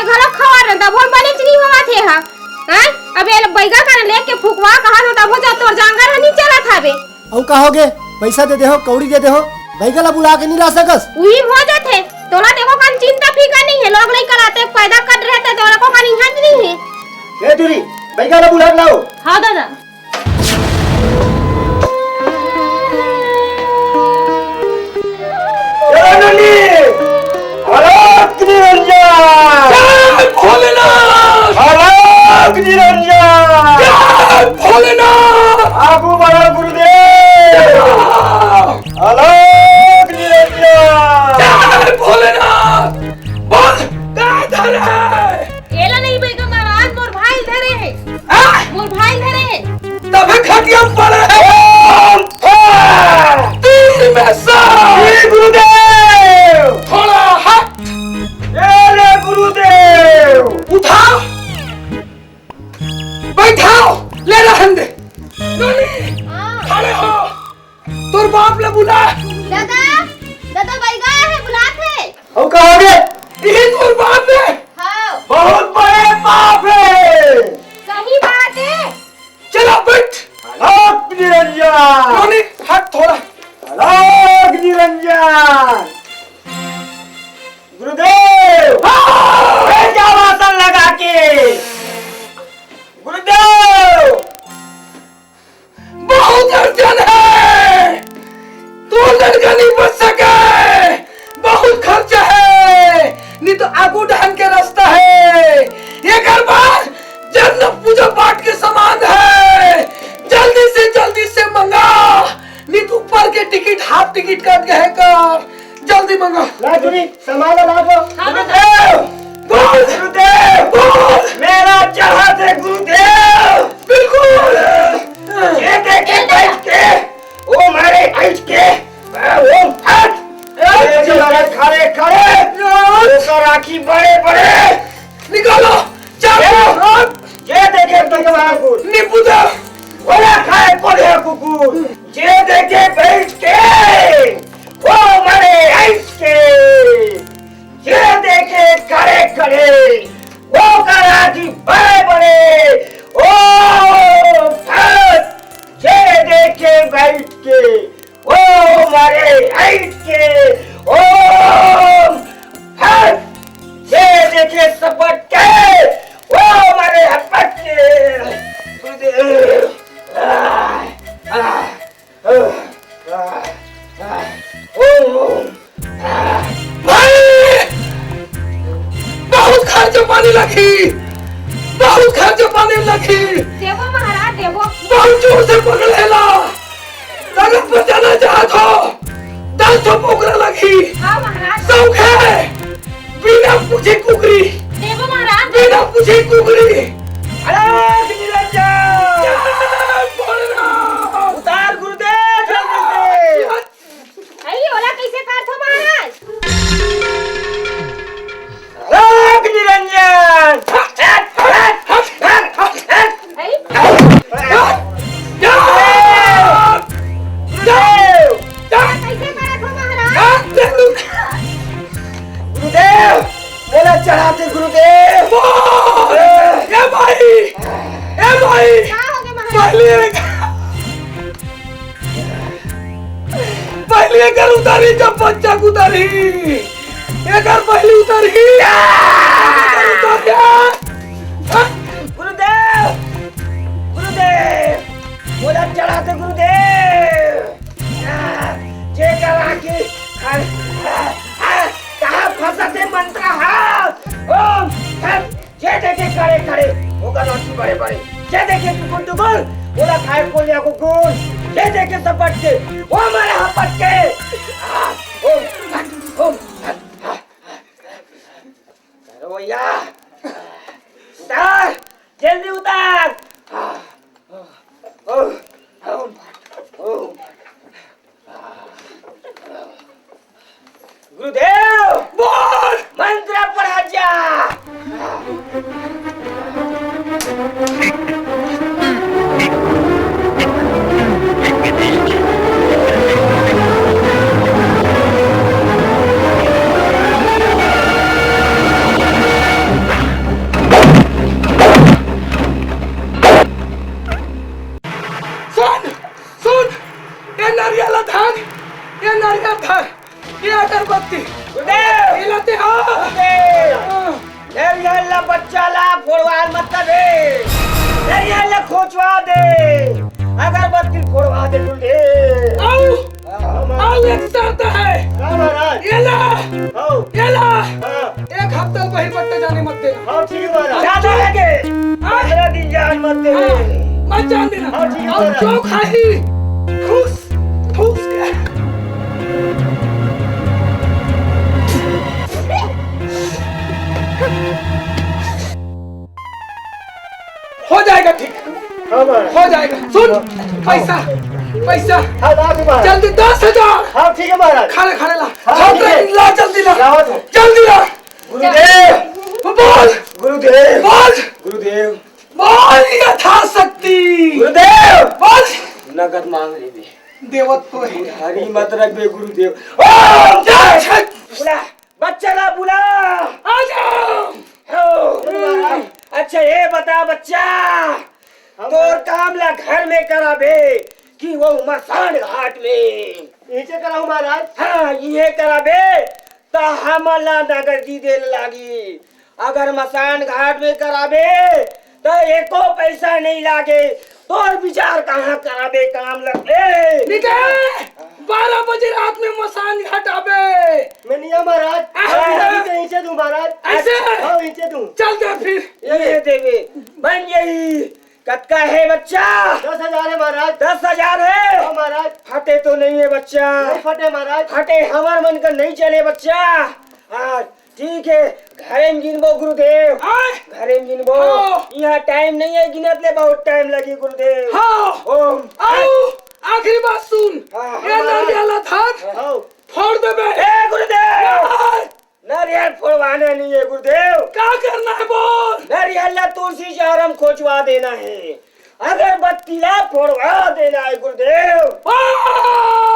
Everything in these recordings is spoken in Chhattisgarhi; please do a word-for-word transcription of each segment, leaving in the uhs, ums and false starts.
घलो खवा रहे, तभो बनेच नहीं होवत हे हा। हैं? अब ये बैगा कर लेके फुकवा कहा तो तभो जा तोर जांगर ह नहीं चलत हवे। अउ का होगे? पैसा दे देहो, कौड़ी दे देहो, बैगा ला बुला के नहीं ला सकस? उही हो जाथे। तोला देखो कन चिंता फिकर नहीं है, लोग लइका लाते पैदा कर रहे थे, तोला को कन इहाँ नहीं है। ए टूरी, बैगा ला बुला के लाओ। हाँ दादा। ए ननी, अलख निरंजन। जय भोलेनाथ। अलख निरंजन। जय भोलेनाथ। आगू बढ़ो गुरुदेव। अलख निरंजन। जय भोलेनाथ। बोल, का धरे हे? एला नहीं बैगा महाराज, मोर भाई धरे हे। आ? मोर भाई धरे हे। तभे खटिया पड़े हे। ओम फट। तीन में से। श्री गुरुदेव। थोड़ा हट। ए रे गुरुदेव। उठा। बैठाओ, ले रहन दे। नोनी, हाँ। खड़े हो। तोर बाप ले बुला। दादा, दादा, बैगा हे, बुलात हे। अउ का होगे? इही तोर बाप हे। हाँ। बहुत बड़े पाप हे। सही बात हे। चलो बैठ। अलख निरंजन। नोनी, हट थोड़ा। अलख निरंजन। गुरुदेव! हाँ! ए, क्या आसन लगा के? गुरुदेव! बहुत अड़चन हे, तोर लड़का नहीं बच सके, बहुत खर्चा हे, नहीं तो आगू ढंग के रास्ता हे। एकर बाद जन्म पूजा पाठ के समान हे, जल्दी से जल्दी से मंगा, नहीं तो ऊपर के टिकट, हाफ टिकट कट गए कर। जल्दी मंगा। ला चुनी, सामान ला लाओ। हाँ, गुरुदेव! बोल! गुरुदेव! बोल! मेला चढ़ा दे गुरुदेव! बिल्कुल! ये देखे बैठ के, ओ मारे बैठ के, ओ फट! ए, ये चला रे, खड़े, खड़े! ओकर आँखी बड़े, बड़े! निकालो! चलो! ये देखे भगवान को। निपुदा। ओला खाए कोढ़िया कुकुर। जे देखे बैठ के, ओ मरे ऐस के। जे देखे खड़े खड़े, ओ करा जी बड़े बड़े। ओ फट। जे देखे बैठ के, ओ मरे ऐस के। ओ फट। जे देखे सपट के, ओ मरे हपट के। गुरुदेव। आह, आह, आह, आह, आह, ओम, ओम, आह। भाई! बहुत खर्च पानी लगी, बहुत खर्च पानी लगी। देबो महाराज, देबो। बहुत जोर से पकड़ेला। अगर बचाना चाहत हो, दस ठो बोकरा लगही। हाँ, महाराज। सौंखे, बिना पूछे कुकरी। देबो, महाराज। बिना पूछे कुकरी। अलख निरंजन। जय भोलेनाथ। उतार गुरुदेव, जल्दी से। अरे, ओला कैसे करथो, महाराज? अलख निरंजन। हट, हट, हट, हट, हट, हट। अरे, गुरुदेव! गुरुदेव! कैसे करत हो महाराज? गुरुदेव! मोला चढ़ाते गुरुदेव! ए भाई! ए भाई! का हो गया महाराज? पहले एक, पहले एकर उतारी, जब बच्चा के उतारी। एकर पहली उतर ही। उतर ही। गुरुदेव, गुरुदेव, मोला चढ़ाते गुरुदेव। जेकर आँखी, कहाँ फंसत हे मंत्र हा? ओम फट। जे देखे खड़े खड़े, ओकर आँखी बड़े बड़े। जे देखे टुकुर टुकुर, ओला खाए कोलिया कुकुर। जे देखे सपट के, ओ मारे हपट के। आ, ओम फट, ओम फट। आ, आ। अरे भैया, उतार, जल्दी उतार। आ, ओम, ओम, ओम। गुरुदेव, बोल। मंत्र पढ़ा जा। पहुंचवा दे, अगरबत्ती फोड़वा दे गुरुदेव। आओ, हाँ, आओ, एक शर्त है। हाँ महाराज। ये ला, आओ। ये ला। हाँ। एक हफ्ता बहिर बट्टा जाने मत देना। हाँ, ठीक है महाराज। ज्यादा लगे, हाँ। पंद्रह दिन जान मत दे। हाँ, मत जान देना। हाँ, ठीक है और महाराज। जो खाही, ठूस, ठूस के। हो जाएगा ठीक, हाँ महाराज। हो जाएगा। सुन, हाँ। पैसा, पैसा। हाँ, ला दे महाराज। जल्दी दस हजार। हाँ, ठीक है महाराज। खड़े, खड़े ला। हाँ, ला, ठीक है। ला, जल्दी ला। लावा तो। जल्दी ला। गुरुदेव। बोल। गुरुदेव। बोल। गुरुदेव। बोल यथाशक्ति। गुरुदेव। बोल। नगद मांग लेबे। देवत तो है। हरी मत रखबे गुरुदेव। ओम जय छठ। बुला, बच्चा ला बुला। आ जाओ। हो। अच्छा, ये बता बच्चा, हाँ तोर महाराज। काम ला घर में कराबे कि वो मसान घाट में? इचे कराहूँ महाराज। हाँ, इहे कराबे, त हमन ला नगदी दे लागी। अगर मसान घाट में कराबे, त एको पैसा नहीं लागे। तोर विचार कहाँ कराबे काम लगे? निकाल! बारह बजे रात में मसान घाट आबे। मैं नहीं आ महाराज। हाँ। अभी तो इचे दूँ महाराज। ऐसे? हाँ, इचे दूँ। चल दे फिर। ये ये देवे, बन गई। कतका है बच्चा? दस हजार है महाराज। दस हजार है? हाँ महाराज। फटे तो नहीं है बच्चा। नहीं फटे महाराज। फटे हमर मन का नहीं चले बच्चा। हाँ, ठीक है, घरे में गिनबो गुरुदेव। हाँ। घरे में गिनबो। हाँ। यहाँ टाइम नहीं है, गिनत ले बहुत टाइम लगी गुरुदेव। हाँ। ओम। आओ, आखिरी बात सुन। हाँ, ये हाँ। नरियल ला धर, हाँ। फोड़ देबे। ए गुरुदेव। हाँ। नरियल फोड़वाना नहीं है गुरुदेव। का करना है बोल? नरियल ला तुलसी से आराम खोजवा देना है, अगरबत्ती ला फोड़वा देना है गुरुदेव। ओम।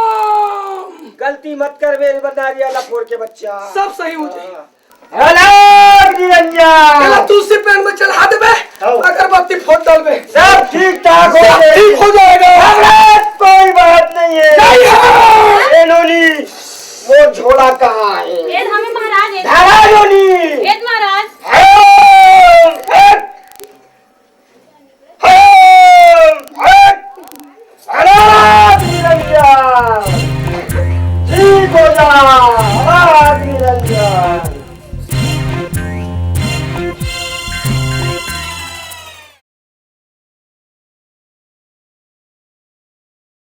गलती मत करबे, नरियल ला फोड़ के बच्चा। सब सही हो जाए। हाँ। अलग निरंजन। पहला तुलसी पेड़ में चढ़ा देबे, हाँ। अगरबत्ती फोड़ डालबे। सब ठीक ठाक हो सब जाए। ठीक हो जाएगा।